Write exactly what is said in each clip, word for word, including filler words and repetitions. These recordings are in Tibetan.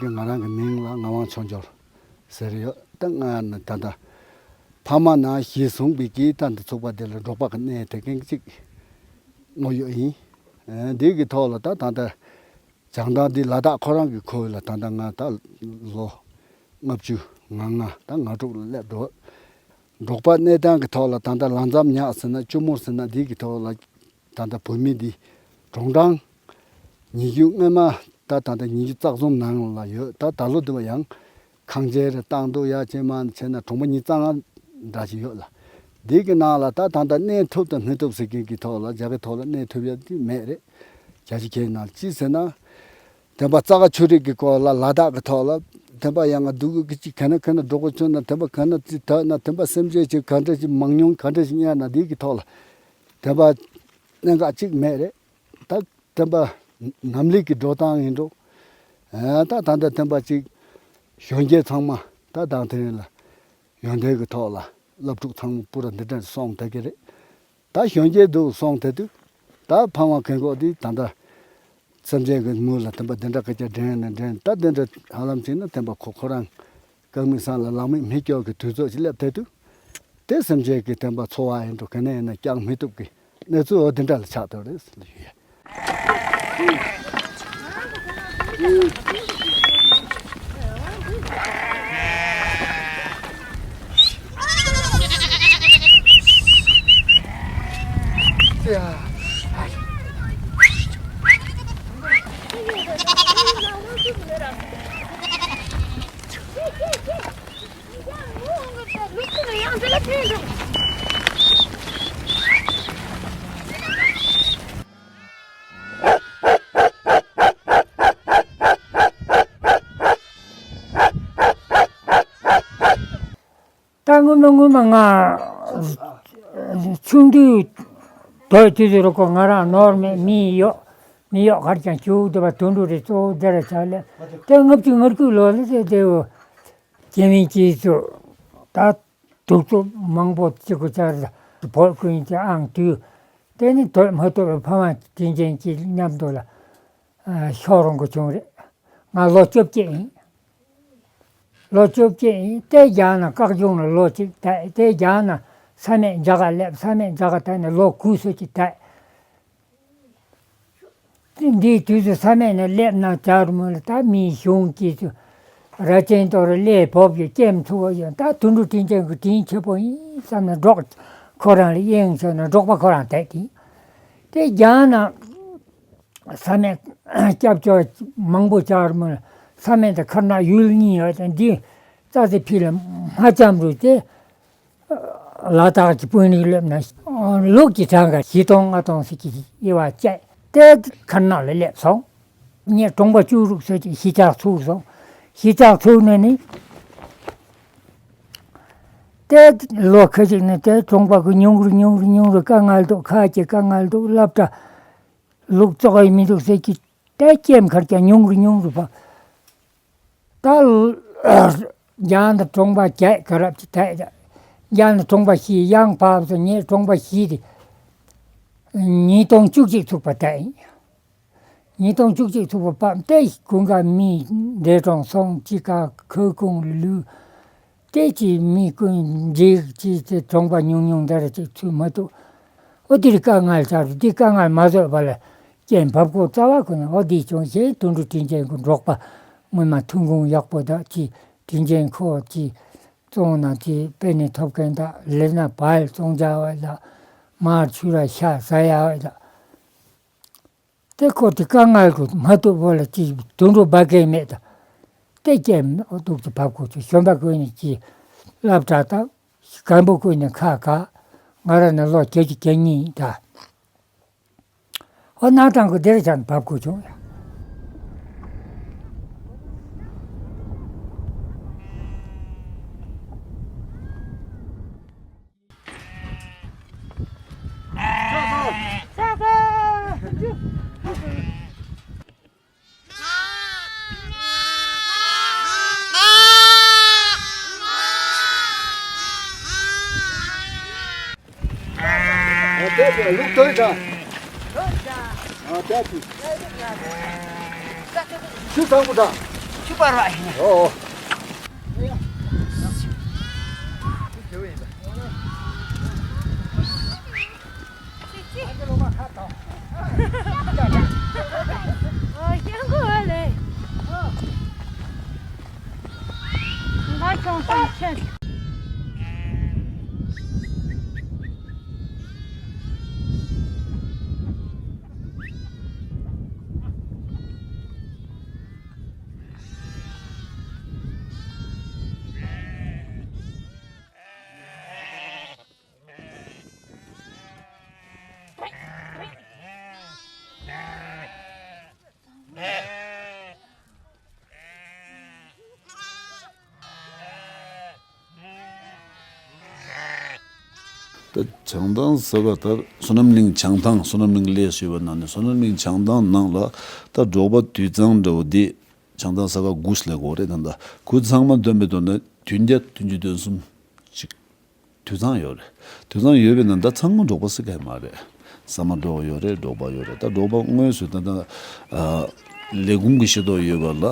ང་རང་གི་མིང་ལ་ངག་དབང་ཆོས་འབྱོར་ཟེར་ཡོད། ད་ང་ནི་ད་ལྟ་ཕ་མ་ནང་གཞིས་བཟུང་བའི་གི་ད་འདི་ཚོགས་པ་འདི་ལ་འབྲོག་པ་གི་གནས་དེ་གང་ཅིག་ངོ་ཡོད་ཡིན། ཨ་འདི་གི་ཐོག་ལ་ད་ད་ལྟ་བྱང་ཐང་འདི་ལ་དྭགས་ཁོ་རང་གི་ཁོར་ཡུག་ལ་ད་ལྟ་ང་ད་ལོ་ལྔ་བཅུ་ང་ལྔ་ད་ང་དྲུག་ལ་སླེབས་འགྲོ། འབྲོག་པ་གནས་སྟངས་ཀྱི་ཐོག་ལ་ད་ལྟ་ལམ་འཛོམས་ཉག་ཟེར་ན་ལྕུ་མོ་ཟེར་ན་འདི་གི་ཐོག་ལ་ད་ལྟ་བོད་མི་འདི་གྲོང་གྲང་ཉི་ཤུ་སྔོན་མ་ད་ད་ལྟ་ཉི་ཤུ་རྩ་གསུམ་ནང་ལ་ཡོད། ད་ད་ལོ་འདི་བ་ཡང་ཁང་ཆེན་རེ་བཏང་འདུག་ཡ་ཅེ་མ་ཆེ་ན་གྲོང་པ་ཉི་ཤུ་རྩ་ལྔ་འདྲ་ཞིག་ཡོད་ལ། འདི་གི་ནང་ལ་ད་ད་ལྟ་གནས་ཐུབ་དང་མི་ཐུབ་ཟེར་མཁན་གྱི་ཐོག་ལ་རྒྱ་གི་ཐོག་ལ་གནས་ཐུབ་ཡ་དེ་མེད་རེད། རྒྱ་ཆེ་ཁྱེད་ནང་ཅི་ཟེར་ན། དེ་པ་རྩ་ཁ་ཆུ་རིགས་ཀྱི་སྐོར་ལ་ལ་དྭགས་ཀྱི་ཐོག་ལ་དེ་པ་ཡང་ང་སྡུག་གི་ཅི་ག་ན་ག་ན་འགྲོ་གི་ཆུ་ན་དེ་པ་ག་ན་ཅི་དག་ན་དེ་པ་སེམས་ཅན་ཅི་ག་འདྲ་ཞིག་མང་ཉུང་ག་འདྲ་ཞིག་ཉར་ན་འདི་གི་ཐོག་ལ་དེ་པ་གནད་འགག་ཅིག་མེད་རེད། ད་དེ་པ་ནམ་ལུགས་ཀྱི་འགྲོ་སྟངས་ཡིན་འགྲོ། ཨ་ད་ད་ལྟ་དེ་པ་ཅིག་གཞོན་སྐྱེས་ཚང་མ་ད་དང་དེ་རིང་ལ་ཡོན་ཏན་གྱི་ཐོག་ལ་སློབ་ཕྲུག་ཚང་མ་པུ་ར་འདི་འདྲ་སོང་བསྡད་ཀྱི་རེད། ད་གཞོན་སྐྱེས་འདུག་སོང་དེ་དུས་ད་ཕ་མ་གན་གོག་འདི་ད་ལྟ་སེམས་ཅན་གྱི་མུ་ལ་དེ་པ་འདི་འདྲ་སྐད་ཆ་འདྲེན་ན་འདྲེན་ད་འདི་འདྲ་ཧ་ལམ་ཅིག་ན་དེ་པ་ཁོ་ཁོ་རང་རྐང་མིག་སང་ལ་ལག་མིག་མི་སྐྱོ་གི་དུས་ཚོད་ཅིག་སླེབས་དེ་དུས་དེ་སེམས་ཅན་གྱི་དེ་པ་འཚོ་བ་ཡིན་འགྲོ་ག་ནས་ཡིན་ན་བསྐྱང་མི་ཐུབ་ཀི་གནས་ཚུལ་འོ་དེ་འདྲ་ལ་ཆགས་འདུག་རེད་ཟེར་ལ་ཞུ་ཡ། ད་སྔོན་མ་སྔོན་མ་ང་ཆུང་དུས་དོལ་དུས་དུས་རུ་ཁོ་ང་རང་ནོར་མེད་མི་གཡོག་མི་གཡོག་གར་ཀྱང་ཁྱུ་དེ་བ་དུད་འགྲོ་རེ་གཙོ་བོ་དེ་ར་ཆགས་ལས་དེ་ལྔ་བཅུ་ང་དགུ་ལོ་ལ་དེ་དེ་བོ་སྐྱེ་དམན་སྐྱེས་ཚོ་ད་དུག་ཚོ་མང་པོ་གཅིག་གུ་ཆར་བོད་ཀུན་གྱི་ཨང་དུས་དེ་ནི་དོལ་མ་དོལ་བའི་ཕ་མ་དྲིན་ཅན་གྱི་མཉམ་དུ་ལ་ཤོག་རོང་གི་བྱུང་རེད། ང་ལོ་བཅོ་བརྒྱད་ཡིན། ལོ་བཅོ་བརྒྱད་ཡིན་དེ་རྒྱ་ནག་བཀག་སྦྱོང་ལ་ལོ་གཅིག་བསྡད་དེ་རྒྱ་ནག་ས་མེད་རྒྱ་གར་སླེབས་ས་མེད་རྒྱ་གར་བསྡད་ནས་ལོ་དགུ་སོ་གཅིག་བསྡད། འདིའི་དུས་སུ་ས་མེད་ནས་སླེབས་ན་བྱ་རུ་མོ་ལ་ད་མིའི་གཞུང་གིས་སུ་ར་ཅན་དོར་ལས་བབ་ཡོད་སྐྱེམ་ཚུགས་ཡོད་ད་དུད་འགྲོ་དྲིན་ཅན་གྱི་དྲིན་ཆེ་པོ་ཡིན་བསམ་ནས་འབྲོག་ཁོ་རང་ལ་གཡེང་བྱས་ནས་འབྲོག་པ་ཁོ་རང་བསྡད་དེ་དེ་རྒྱ་ནག་ས་མེད་སྐྱབས་བཅོལ་མང་པོ་བྱ་རུ་མོ་ལ་ས་མེད་དུ་ཁར་ནག་ཡུལ་གཉིས་ཡོད་དེ་འདི་རྩ་ཚེ་ཕི་ལ་མ་ལྕམ་རུ་དེ། ལ་དྭགས་ཀྱི་དཔོན་རིགས་སླེབས་ན་ལུག་གི་གྲངས་ཀ་བཞི་སྟོང་ལྔ་སྟོང་ཟེར་གྱི་དབྱེ་བ་བཅད་དེ་ཁར་ནག་ལ་སླེབས་སོང་། ངས་གྲོང་པ་བཅུ་དྲུག་ཟེར་གྱི་གཞིས་ཆགས་ཚུགས་སོང་། གཞིས་ཆགས་ཚུགས་ནས་ནི་དེ་ལོ་ཁ་ཅིག་ནས་དེ་གྲོང་པ་གི་ཉུང་རུ་ཉུང་རུ་ཉུང་རུ་དཀའ་ངལ་འདུག་ཁ་ཅིག་དཀའ་ངལ་འདུག་སློབ་གྲྭ་ལུག་བཙོག་ཡི་མི་འདུག་ཟེར་གྱི་དེ་སྐྱེམ་ཁར་ཀྱང་ཉུང་རུ་ཉུང་རུ་བབས། ད་རྒྱ་ནག་གྲོང་པ་བརྒྱད་ག་རབ་ཅིག་བསྡད་ཡ། རྒྱ་ནག་གྲོང་པ་བཞི་ཡང་བབས་སོང་ངས་གྲོང་པ་བཞི་དེ་ཉིས་སྟོང་བཅུ་གཅིག་ཚུགས་པ་བསྡད་ཡིན། ཉིས་སྟོང་བཅུ་གཅིག་ཚུགས་པ་བབས་ཏེ་ཀུན་དགའ་མི་འདས་གྲོངས་སོང་ཅི་ག་ཁོ་ཁོང་ལུས་ཏེ་ཅི་མི་ཀུན་འཇིག་ཅི་ཅི་གྲོང་པ་ཉུང་ཉུང་འདི་ར་ཅིག་ཚུད་མ་ཐུབ། ཨོ་དེ་རིགས་དཀའ་ངལ་ཆགས་རུ་དེ་དཀའ་ངལ་མ་བཟོད་པ་ལ། རྐྱེན་བབས་ཀོ་རྩ་བ་ཁོ་ན་ཨོ་དེ་བྱུང་ཞེས་དུད་འགྲོ་དྲིན་ཅན་གྱི་འབྲོག་པ་སྔོན་མ་ཐོན་ཁུངས་ཡག་པོ་དག་ཅི་དྲིན་ཅན་ཁོ་ཅི་བཙོང་ན་ཅི་དཔེ་ནི་ཐོབ་མཁན་དག་ལས་ན་བལ་བཙོང་བྱ་བ་དག་མར་ཆུ་ར་ཤ་ཟ་ཡ་བ་དག་དེ་ཁོ་དེ་དཀའ་ངལ་གོ་མ་ཐུབ་བོ་ལ་ཅི་དུད་འགྲོ་འབའ་གས་མེད་དག་དེ་རྐྱེན་ཨོ་སྡུག་ཅི་བབས་ཀོ་ཅི་གཞོན་པ་ཀུན་ནི་ཅི་སློབ་གྲྭ་དག་རྒན་པོ་ཀུན་ནི་ཁ་ཁ་ང་ར་ནི་ལོ་བརྒྱད་ཅུ་གྱ་གཉིས་དག་ཨོ་སྣ་དྲང་གི་སྡེར་ཆ་ནས་བབས་དགོས་བྱུང་ཡ། ཨ་དེ་དེ་ལུག་དོན་དང་། ཨ་དེ་དེ། ཆུ་ཚང་པོ་དང་། ཆུ་ པར་བ་ཡིན། ཨོ། ཨོ། སྐྱོན་གོ་བ་ལེ། ང་ཆུང་སང་ཆེ། ད་བྱང་ཐང་ས་ག་ད་བསོད་ནམས་གླིང་བྱང་ཐང་བསོད་ནམས་གླིང་ལས་ཞུས་པ་ནང་ནས་བསོད་ནམས་གླིང་བྱང་ཐང་ནང་ལ་ད་འབྲོག་པ་དུད་ཚང་འདྲ་བོ་འདི་བྱང་ཐང་ས་ག་དགུ་ཟེར་ལབ་དགོས་རེད། ད་ད་ཁོ་ཚང་མ་བསྡོམས་པའི་དོན་ན་བདུན་བརྒྱ་བདུན་ཅུ་དོན་གསུམ་ཅིག་དུད་ཚང་ཡོད་རེད། དུད་ཚང་ཡོད་པའི་ནང་ད་ཚང་མ་འབྲོག་པ་ཟེར་མཁན་མ་རེད། ཟ་མ་འབྲོག་ཡོད་རེད། འབྲོག་པ་ཡོད་རེད། ད་འབྲོག་པ་དངོས་སུ་ད་ལྟ་ཨ་ལས་ཁུངས་ཀྱི་ཤེས་རྟོགས་ཡོད་པ་ལ་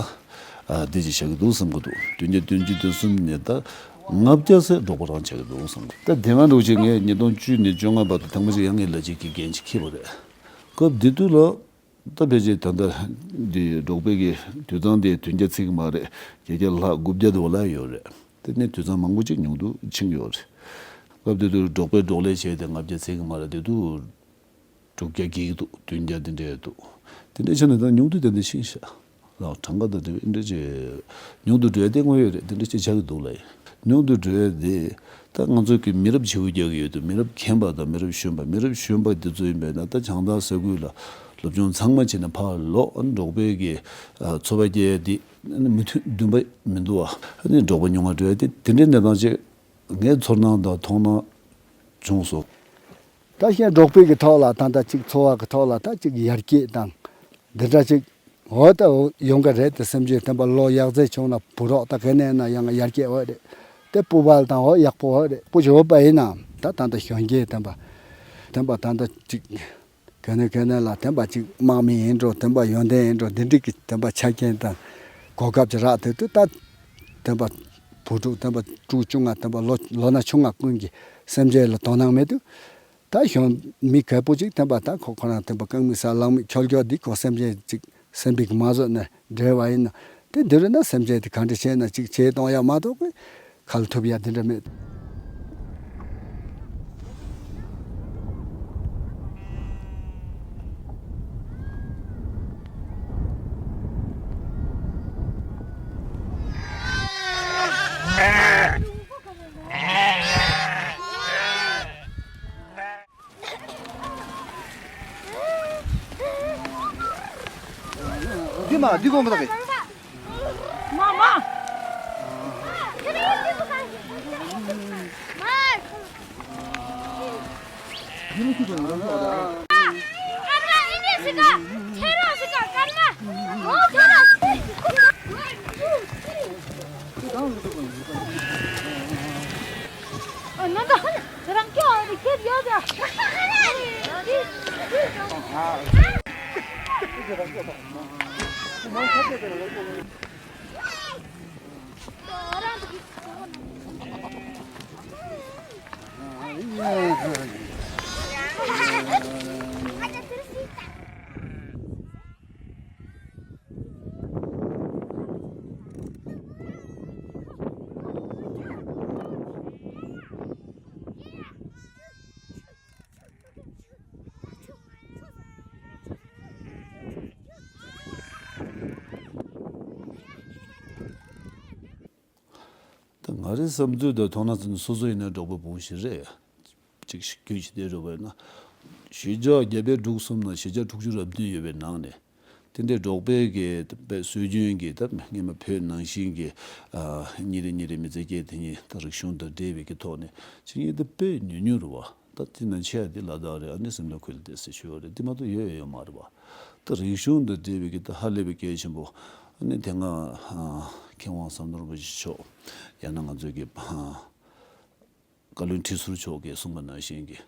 ཨ་འདི་ཅིག་བྱ་གི་འདུག་བསམ་གི་འདུག་བདུན་བརྒྱ་བདུན་ཅུ་དོན་གསུམ་ནས་ད་ལྔ་བརྒྱ་ཟེར་འབྲོག་པ་རང་བྱ་གི་འདུག་བསམ་གི་འདུག་ད་དེ་སྔ་འདྲ་བོ་ཅིག་ངས་ཉིས་སྟོང་བཅུ་ནས་བཅོ་ལྔ་བར་དུ་ཐེངས་མ་གཅིག་ཡང་ངས་ལས་བྱེད་ཀྱི་འགན་ཅིག་འཁྱེར་བ་རེད། སྐབས་དེ་དུས་ལ། ད་ཕལ་ཆེར་ད་ལྟ་འདི་འབྲོག་པའི་གི་དུད་ཚང་དེ་བདུན་བརྒྱ་ཚིག་མ་རེད། བརྒྱད་བརྒྱ་ལྷག་དགུ་བརྒྱ་དེ་བ་ལ་ཡོད་རེད། དེ་ནས་དུད་ཚང་མང་པོ་ཅིག་ཉུང་དུ་ཕྱིན་ཡོད་རེད། སྐབས་དེ་དུས་འབྲོག་པའི་འབྲོག་ལས་བྱས་ཏེ་ལྔ་བརྒྱ་ཚིག་མ་རེད། དེ་དུས་དྲུག་བརྒྱ་བརྒལ་གྱི་འདུག་བདུན་བརྒྱ་དེ་འདྲའི་འདུག་དེ་འདྲའི་ཆ་ནས་ད་ཉུང་དུ་དེ་འདྲ་ཕྱིན་ཤག་ལགས་གྲངས་ཀ་དང་འབྲེལ་བའི་འདྲ་ཅིག་ཉུང་དུ་འགྲོ་ཡ་དེ་དངོས་ཡོད་རེད། དེ་འདྲ་ཅིག་ཆགས་ཀྱི་འདུག་ལ་ཡིན། ཉུང་དུ་འགྲོ་ཡ་དེ་ད་ང་ཚོ་གི་མི་རབས་བྱེའུ་རྒྱག་གི་ཡོད་དུས་མི་རབས་རྒན་པ་དང་མི་རབས་གཞོན་པ་མི་རབས་གཞོན་པ་འདི་ཚོ་ཡིན་པས་ན་ད་བྱང་ཐང་ས་ཁུལ་ལ་སློབ་སྦྱོང་ཚང་མ་བྱས་ནས་ཕར་ལོག་ཨ་ནི་འབྲོག་པའི་གི་ཨ་འཚོ་བ་སྐྱེལ་ཡ་དེ་ཨ་ནི་མུ་མཐུད་འདུན་པ་མི་འདུག་བ། ཨ་ནི་འབྲོག་པ་ཉུང་བ་འགྲོ་ཡ་དེ་དེ་འདྲའི་གནས་སྟངས་ཅིག་ངའི་ཚོར་སྣང་དང་མཐོང་སྣང་བྱུང་སོང་། ད་ཤེས་འབྲོག་པའི་གི་ཐོག་ལ་ད་ལྟ་ཅིག་འཚོ་བ་གི་ཐོག་ལ་ད་ཅིག་ཡར་རྒྱས་དང་འདི་འདྲ་ཅིག་འོ་ད་འོ་ཡོང་གི་རེད་དེ་སེམས་ཅན་བསྟན་པ་ལོ་ཡག་རྫས་བྱུང་ན་བུ་རོགས་ད་ག་ནས་ན་ཡང་ཡར་རྒྱས་འོ་རེད། དེ་སྤུ་བལ་དང་འོ་ཡག་པོ་འོ་རེད། སྤུ་ཞོ་པ་ཡིན་ནམ་ད་ད་ལྟ་གཞོན་སྐྱེས་བསྟན་པ་བསྟན་པ་ད་ལྟ་ཅིག་ག་ནས་ག་ནས་ལ་བསྟན་པ་ཅིག་དམག་མི་ཡིན་འགྲོ་བསྟན་པ་ཡོན་ཏན་ཡིན་འགྲོ་འདི་འདྲ་གི་བསྟན་པ་ཆ་རྐྱེན་དང་གོ་སྐབས་ཅིག་རག་དེ་དུས་ད་བསྟན་པ་བུ་ཕྲུག་བསྟན་པ་ཕྲུག་ཆུང་ང་བསྟན་པ་ལོ་ལོ་ན་ཆུང་ང་ཀུན་གྱི་སེམས་ཅན་ལ་དོ་སྣང་མེད་དུས། ད་གཞོན་མི་རྒད་པོ་ཅིག་བསྟན་པ་ད་ཁོ་ཁོ་རང་བསྟན་པ་རྐང་མིག་ས་ལག་མིག་འཁྱོལ་འཁྱོལ་འདི་ཁོ་སེམས་ཅན་ཅིག་སེམས་པའི་མ་བཟོད་ནས་འབྲེལ་བ་ཡིན་ན་དེ་འདི་རུ་ན་སེམས་ཅན་དེ་ག་འདྲ་བྱས་ན་ཅིག་བྱེད་གཏོང་ཡ་མ་གཏོགས་ཁ་ལ་ཐུབ་ཡ་འདི་འདྲ་མེད། འདི་མ་འདི་གོང་མ་དག་གི། མ་མ། ད་ང་རའི་བསམ་ཚུལ་དང་མཐོང་སྣང་ཚོ་ནི་སོ་སོ་ཡིན་ན་འབྲོག་པ་བུ་ཞིག་རེད། གཅིག་ཤི་རྒྱུ་ཞིག་དེ་རེད་པས་ན། གཞིས་ཆགས་བརྒྱ་དཔེ་དྲུག་གསུམ་ན་གཞིས་ཆགས་དྲུག་ཅུ་རེ་བདུན་ཡོད་པའི་ནང་ནས། དེ་འདྲའི་འབྲོག་པའི་གི་དཔེ་སྲོལ་རྒྱུན་གྱི་ད་སྔས་མ་བོད་ནང་བཞིན་གྱི་ཨ་གཉིས་རེ་གཉིས་རེ་མི་ཚེ་སྐྱེལ་དེ་ཉིད་ད་རིག་གཞུང་དང་འབྲེལ་བའི་གི་ཐོག་ནས་ཕྱི་ཉིན་དེ་དཔེ་ཉུང་ཉུང་རེད་བ། ད་དེ་ནང་ཆེ་བ་དེ་ལ་དྭགས་རེད། ཨ་ནི་སིམ་ལ་ཁུལ་དེ་ཟེར་ཞུ་བ་རེད། དེ་མ་གཏོགས་ཡོད་ཡོད་མ་རེད་བ། ད་རིག་གཞུང་དང་འབྲེལ་བའི་གི་ད་ཧ་ལས་པའི་གལ་ཆེན་པོ། ཨ་ནི་དེ་སྔ་ཨ་མཁས་དབང་ཟམ་གདོང་རིན་པོ་ཆེ་མཆོག་ཡང་ན་ང་ཚོའི་གི་ཨ་བཀའ་བློན་ཁྲི་ཟུར་མཆོག་གིས་གསུངས་པ་ནང་བཞིན་གྱི་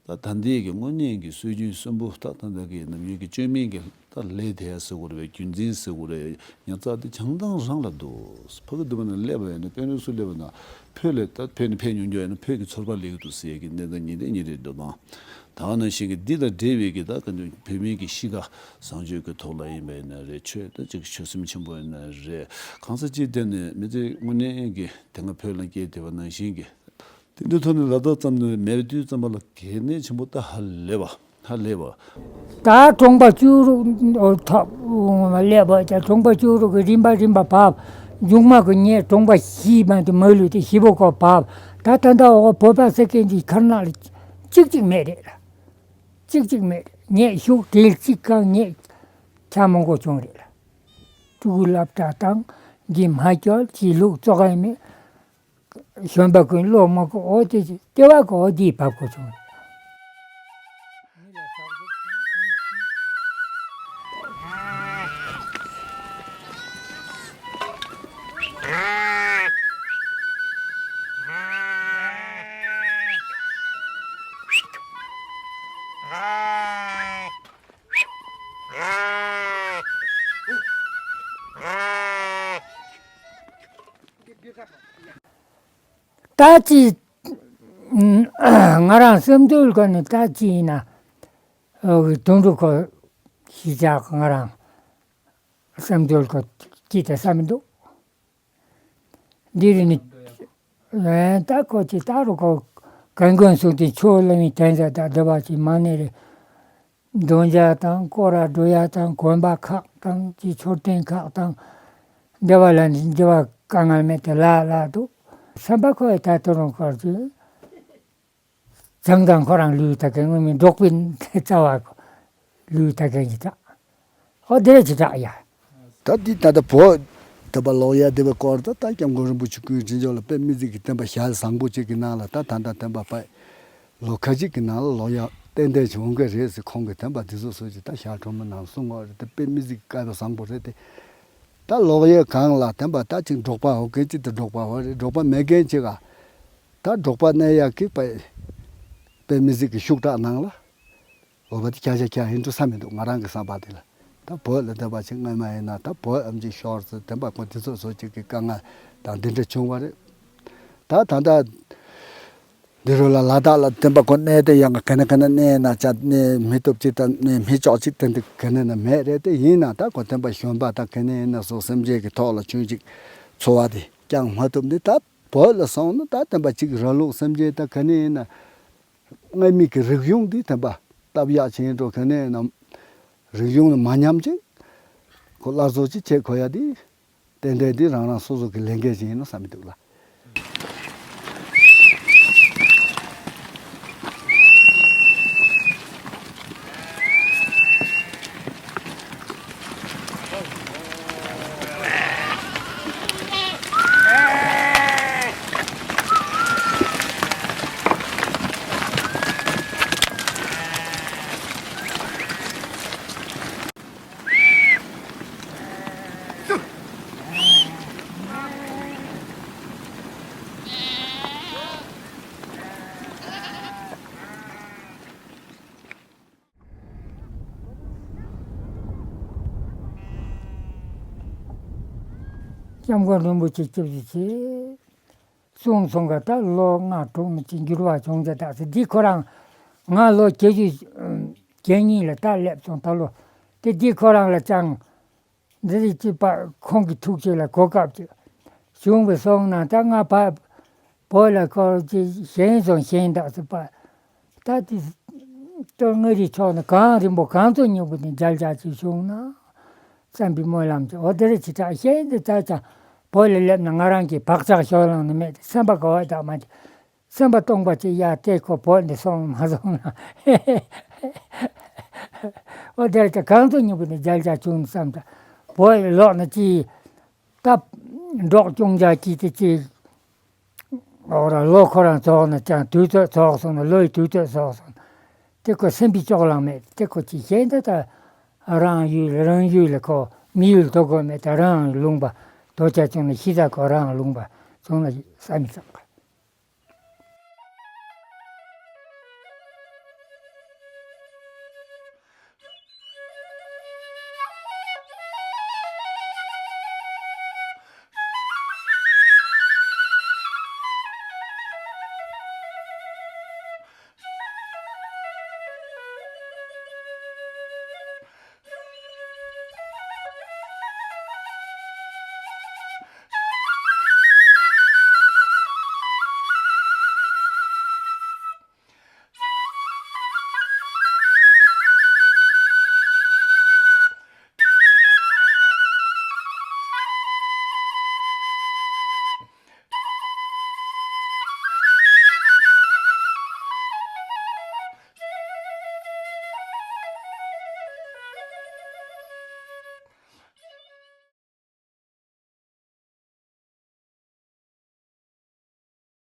ད་ད་ལྟའི་གི་དངོས་གནས་ཀྱི་སྲོལ་རྒྱུན་གསོན་པོ་ད་ད་ལྟ་གི་ནམ་རྒྱུན་གྱི་བཅོས་མིན་གྱི་ད་ལས་དེ་ཟེར་དགོས་རེད་པས། རྒྱུན་འཛིན་ཟེར་དགོས་རེད། ཉར་ཚགས་དེ་བྱང་ཐང་རང་ལ་འདུག་ཕ་གི་འདུག་པ་ན་སླེབས་པ་ཡིན་ན། དཔོན་རིགས་སུ་སླེབས་པ་ན་བོད་ལ་ད་བོད་ནས་ཕེབས་མྱོང་རྒྱུ་ཡིན་ན་བོད་ཀྱི་ཚོར་བ་སླེབས་ཀྱི་འདུག་ཟེར་ཡས་ཀྱི་གནས་སྟངས་ཉིན་རེ་ཉིན་རེ་འདུག་དང་། ད་ག་ནང་བཞིན་གྱི་འདི་དང་འབྲེལ་བའི་གི་ད་ག་འདུག་བོད་མིའི་གི་གཤིས་ཀ་བཟང་སྤྱོད་ཀྱི་ཐོག་ལ་ཡིན་པ་ཡིན་ན་རེད། ཆོས་ད་ཅིག་ཆོས་སེམས་ཆེན་པོ་ཡིན་ན་རེད། གང་ས་ཅིག་དེ་ནས་མི་ཚེ་དངོས་གནས་ཀྱི་དེ་སྔ་བོད་ལ་སྐྱེས་བསྡད་པ་ནང་བཞིན་གྱི། དེ་འདྲའི་ཐོག་ནས་ལ་དྭགས་ཙམ་ནས་མེད་དུས་ཙམ་པ་ལ་གལ་གནད་ཆེན་པོ་ད་ཧ་ལས་པ། ཧ་ལས་པ། ད་གྲོང་པ་བཅུ་དྲུག་ཐོབ་སླེབས་པ་ཀྱང་གྲོང་པ་བཅུ་དྲུག་གི་རིམ་པ་རིམ་པ་བབས། མཇུག་མ་གི་ངས་གྲོང་པ་བཞི་མ་དེ་མ་ལུས་ཏེ་བཞི་པོ་ཀོ་བབས། ད་ད་ལྟ་འོ་བོད་པ་ཟེར་མཁན་གྱི་ཁར་ནང་ལ་གཅིག་གཅིག་མེད་རེད་ལ། གཅིག་གཅིག་མེད་རེད། ངས་ཤུགས་དྲིལ་གཅིག་གང་ངས་ཆ་མང་པོ་བྱུང་རེད་ལ། ཕྲུ་གུ་སློབ་གྲྭ་བཏང་། འདི་མ་སྐྱོར་གྱི་ལུགས་བཙོག་ཡ་མེད། གཞོན་པ་ཀུན་བློ་མ་ཁོག་འོ་དེ་ལྟེ་བ་གོ་འོ་དེའི་བབ་གོ་བྱུང་། ད་ཅི། ང་རང་སེམས་ཚོར་སྒོ་ནས་ད་ཅི་ཡིན་ན། དོན་གྲུབ་ཁོ་ཤི་ཆགས། ང་རང་སེམས་ཚོར་སྒོ་ཅི་དེ་བསམ་མི་འདུག་འདི་རུ་ནི། ད་ཁོ་ཅི་ད་རུ་ཁོ་གན་གོན་སུ་དེ་ཆོས་ལ་མི་དན་ས་ད་བདེ་བ་ཅི་མ་ནས་རེད། རྡོ་འཇག་དང་སྐོར་ར་འགྲོ་ཡ་དང་གོན་པ་ཁག་དང་ཅི་མཆོད་རྟེན་ཁག་དང་། འདི་བ་ལ་འདི་བ་དཀའ་ངལ་མེད་དེ་ལ་ལ་འདུག་སེམས་པ་ཁོ་ཡི་ད་དུ་རུང་སྐོར་གྱི་བྱང་དང་ཁོ་རང་ལུས་ད་གེ་ངོ་མི་འབྲོག་པའི་རྩ་བ་ལུས་ད་གེ་ཅི་དྲག་ཨོ་དེ་རེད་ཅི་དྲག་ཡ། ད་འདི་ད་ལྟ་བོད་དེ་པ་ལོག་ཡ་དེ་པའི་སྐོར་ད་ད་སྐྱབས་མགོན་རིན་པོ་ཆེ་སྐུའི་དྲིན་གཟོ་ལ་དཔེ་མི་སྲིད་ཀྱི་བསྟན་པ་ཞལ་བཟང་པོ་ཅིག་གི་ནང་ལ་ད་ད་ད་བསྟན་པ་པའི་ལོ་ཁ་ཅིག་གི་ནང་ལ་ལོ་ཡ་ཏན་ཏན་བྱུང་གི་རེད་ཟེར། ཁོང་གི་བསྟན་པ་འདི་ཚོ་སོགས་ཀྱི་ད་ཞལ་དྲོན་མོ་ནང་གསུང་བ་རེད། དེ་དཔེ་མི་སྲིད་ཀྱི་སྐལ་བ་བཟང་པོ་རེད་དེ། ད་ལོག་ཡ་གང་ལ་བསྟན་པ་ད་ཅིག་འབྲོག་པ་འོ་གན་ཅིག་ཏུ་འབྲོག་པ་བ་རེད། འབྲོག་པ་མེད་མཁན་ཅིག་ག་ད་འབྲོག་པ་གནས་ཡ་གི་དཔེ་དཔེ་མི་སྲིད་ཀྱི་ཤུགས་དྲག་ནང་ལ། འོ་བ་དེ་ཁྱ་ཁྱ་ཁྱ་ཧིན་དུ་ས་མི་འདུག་ང་རང་གི་བསམ་པ་དེ་ལ། ད་བོད་ལ་བསྡད་པ་ཅིག་སྔོན་མ་ཡིན་ན་ད་བོད་ཨམ་ཅིག་ཤོར་ཚེ་བསྟན་པ་ཁོ་དེ་ཚོ་བཟོ་ཅིག་གི་དཀའ་ངལ་དང་འདི་འདྲ་བྱུང་བ་རེད། ད་ད་ལྟ་འདི་རུ་ལ་ལ་དྭགས་ལ་བསྟན་པ་ཁོ་གནས་དེ་ཡང་ག་ནས་ག་ནས་གནས་ན་ཅག་གནས་མི་སྟོབས་ཅིག་དང་གནས་མི་ལྕོགས་ཅིག་དེ་འདི་ག་ནས་ན་མེད་རེད། དེ་ཡིན་ན་ད་ཁོ་བསྟན་པ་གཞོན་པ་ད་ག་ནས་ཡིན་ན་སོ་སེམས་ཅན་གྱི་ཐོག་ལ་ཆུང་ཅིག་འཚོ་བ་དེ་བསྐྱང་མ་ཐུབ་འདི་ད་བོད་ལ་སོང་ན་ད་བསྟན་པ་ཅིག་ར་ལུག་སེམས་ཅན་ད་ག་ནས་ཡིན་ན། སྔ་མའི་གི་རིག་གཞུང་འདི་བསྟན་པ་སྟབས་ཡག་ཅན་འགྲོ་ག་ནས་ན། རིག་གཞུང་ནི་མ་ཉམས་ཅིག་ཁོ་སླར་གསོ་ཅིག་བྱེད་དགོས་ཡ་འདི། ཏན་ཏན་འདི་རང་རང་སོ་སོ་གི་ལས་འགན་ཅིག་ཡིན་ནོ་བསམ་མི་འདུག་ལ། སྐྱབས་མགོན་རིན་པོ་ཆེ་སྐྱབས་སུ་མཆི། གསུངས་སོང་ག་ད་ལོ་ལྔ་དྲུག་མི་གཅིག་འགྱུར་བ་བྱུང་ཚེ་ད་ཚེ་འདི་ཁོ་རང་ང་ལོ་བརྒྱད་ཅུ་གྱ་གཉིས་ལ་ད་སླེབས་སོང་ད་ལོ། དེ་འདི་ཁོ་རང་ལ་ཅང་འདི་རིགས་ཅིག་པ་ཁོང་གི་ཐུགས་རྗེ་ལ་གོ་སྐབས་ཅིག་བྱུང་བའི་སོང་ན་ད་ང་ཕ་བོད་ལ་ཁོ་ཅིག་ཞེན་སོང་ཞེན་ད་ཚེ་པ། ད་དེ་སྟོད་མངའ་རིས་ཕྱོགས་ནས་གངས་རིན་པོ་གངས་ཚོ་སྙིང་པོ་ནས་མཇལ་རྒྱག་ཅིག་བྱུང་ན་བསམ་པའི་སྨོན་ལམ་གྱིས་འོ་དེ་རེ་ཅི་དྲག་ཤེས་འདི་ད་ཅང་བོད་ལ་སླེབས་ན་ང་རང་གི་བག་ཆགས་ཤོར་ལངས་ནི་མེད་དེ་སེམས་པ་ག་བ་དག་མ་ཅིག་སེམས་པ་སྟོང་པ་ཅིག་ཡ་དེ་ཁོ་བོད་འདི་སོང་མ་སོང་ན་འོ་དེ་རེ་ཅི་གངས་ཚོ་སྙིང་པོ་ནས་མཇལ་རྒྱག་བྱུང་ནི་བསམ་ད་བོད་ལ་ལོག་ན་ཅི་ད་འབྲོག་ཅུང་ཅག་ཅིག་དེ་ཅིག་འོ་ར་ལོ་ཁོ་རང་ཚོགས་ན་ཅང་དུས་ཚོད་ཚོགས་སོང་ན་ལོའི་དུས་ཚོད་ཚོགས་སོང་ན། དེ་ཁོ་སེམས་པའི་ལྕོགས་ལངས་མེད་དེ་ཁོ་ཅི་ཤེས་འདི་ད་རང་ཡུལ་ལ་རང་ཡུལ་ལ་ཁོ་མི་ཡུལ་དོ་དགོས་མེད་ད་རང་ལུང་པ་དོ་ཅག་བྱུང་ན་ཤི་ས་ཁོ་རང་ལུང་པ་བྱུང་ན་བསམ་མི་ཚོགས།